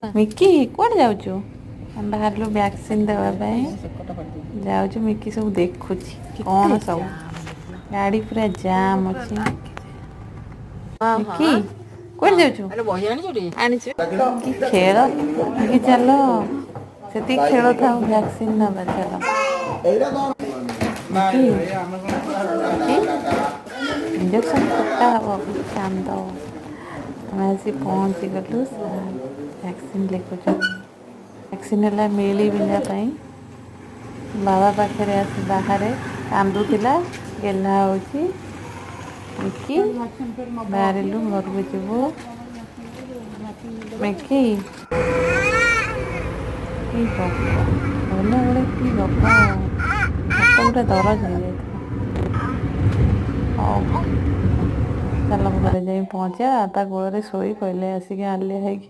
Mickey, କୁଆଡ଼େ ଯାଉଛୁ? ଆମେ ବାହାରିଲୁ ଭ୍ୟାକ୍ସିନ୍ ଦେବା ପାଇଁ ଯାଉଛୁ। ମିକି ସବୁ ଦେଖୁଛି କ'ଣ ସବୁ। ଗାଡ଼ି ପୁରା ଜାମ୍ ଅଛି। ମିକି, କୁଆଡ଼େ ଯାଉଛୁ? ବହି ଆଣିଛୁ? ଆଣିଛୁ କି ଖେଳ? ମିକି, ଚାଲ। ସେତିକି ଖେଳ ଥାଉ, ଭ୍ୟାକ୍ସିନ୍ ନେବା ଚାଲ। ମିକି, ଇଞ୍ଜେକ୍ସନ୍ ଫୁଟା ହବ, କାନ୍ଦ। ଆମେ ଆସି ପହଞ୍ଚିଗଲୁ। ସାର୍ ଭ୍ୟାକ୍ସିନ୍ ଲେଖୁଛନ୍ତି। ଭ୍ୟାକ୍ସିନ୍ ହେଲା ମିଳି ବିନ୍ଧା ପାଇଁ। ବାବା ପାଖରେ ଆସି ବାହାରେ କାନ୍ଦୁଥିଲା, ଗେହ୍ଲା ହେଉଛି ମିକି। ବାହାରିଲୁ, ଘରକୁ ଯିବୁ। ମିକି, କି ଗପ ଗଲାବେଳେ, କି ଗପ! ହାତ ପୁରା ଦରଜ ହେଇଯାଇଥିଲା। ହଉ ଚାଲ, ଘରେ ଯାଇ ପହଞ୍ଚିବା। ବାପା କୋଳରେ ଶୋଇ ପଇଲେ ଆସିକି ହାଲିଆ ହେଇକି।